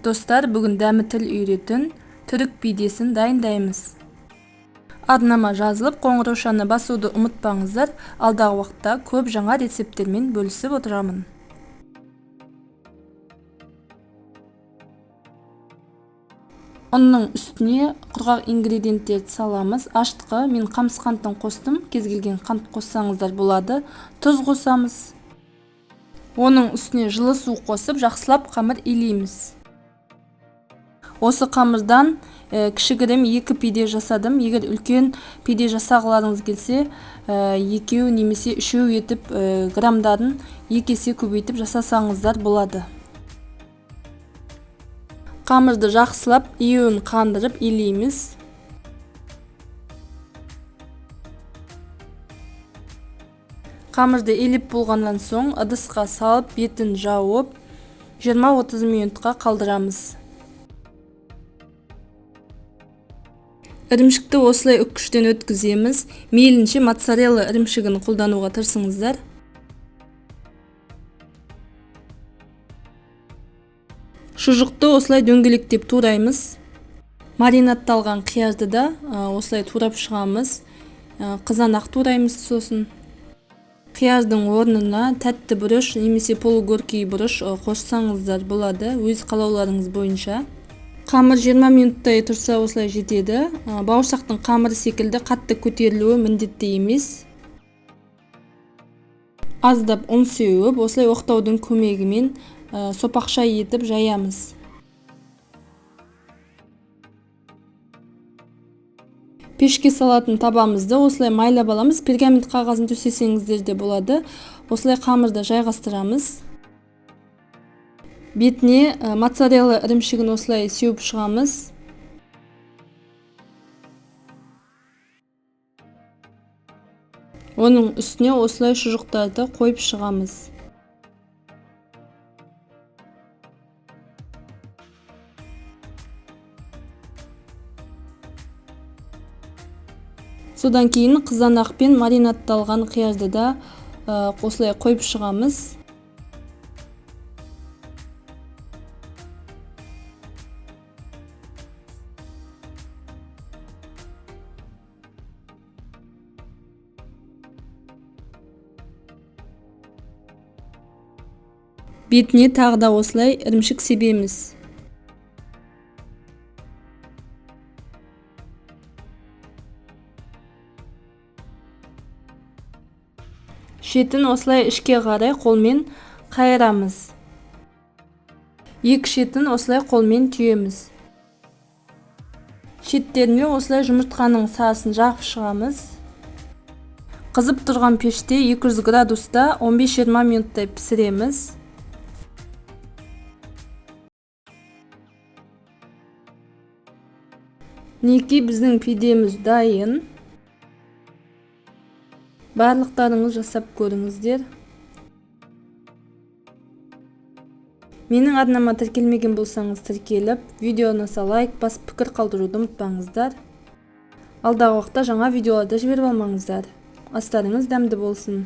Достар, бүгін дәмі тіл үйіретін түрік пидесін дайындаймыз. Арнама жазылып, қоңыраушаны басуды ұмытпаңыздар. Алдағы уақытта көп жаңа рецепттермен бөлісіп отырамын. Ұнның үстіне құрғақ ингредиенттерді саламыз. Ашытқы, мен қамыс қантын қостым, кез келген қант қоссаңыздар болады. Тұз қосамыз. Оның үстіне жылы су қосып, жақсылап қамыр илейміз. Осы қамырдан кішігірім 2 пиде жасадым. Егер үлкен пиде жасағыларыңыз келсе, екеу немесе үшеу етіп, грамдарын 2 есе көбейтіп жасасаңыздар болады. Қамырды жақсылап июін қандырып илейміз. Қамырды илеп болғаннан соң ыдысқа салып, бетін жауып, 20-30 минутқа қалдырамыз. Ірімшікті осылай үккіштен өткіземіз. Мейлінше моцарелла ірімшігін қолдануға тырысыңыздар. Шұжықты осылай дөңгелектеп тураймыз. Маринадталған қиярды да осылай турап шығамыз. Қызанақ тураймыз сосын. Қиярдың орнына тәтті бұрыш немесе полугоркий бұрыш қоссаңыздар болады, өз қалауларыңыз бойынша. Қамыр 20 минуттай тұрса осылай жетеді. Бауырсақтың қамыры секілді қатты көтерілуі міндетті емес. Аздап ұн сеуіп, осылай оқтаудың көмегімен сопақша етіп жаямыз. Пешке салатын табамызды осылай майлап аламыз. Пергамент қағазын төсесеңіздер де болады. Осылай қамырды жайғастырамыз. Бетіне моцарелла ірімшігін осылай сеуіп шығамыз. Оның үстіне осылай шұжықтарды қойып шығамыз. Содан кейін қызанақ пен маринадталған қиярды да осылай қойып шығамыз. Бетіне тағы да осылай ірімшік себеміз. Шетін осылай ішке қарай қолмен қайырамыз. Екі шетін осылай қолмен түйеміз. Шеттеріне осылай жұмыртқаның сарысын жағып шығамыз. Қызып тұрған пеште 200 градуста 15-20 минуттай пісіреміз. Мінекей біздің пидеміз дайын. Барлықтарыңыз жасап көріңіздер. Менің арнама тіркелмеген болсаңыз тіркеліп, видео ұнаса лайк басып пікір қалдыруды ұмытпаңыздар. Алдағы уақытта жаңа видеоларды жіберіп алмаңыздар. Астарыңыз дәмді болсын.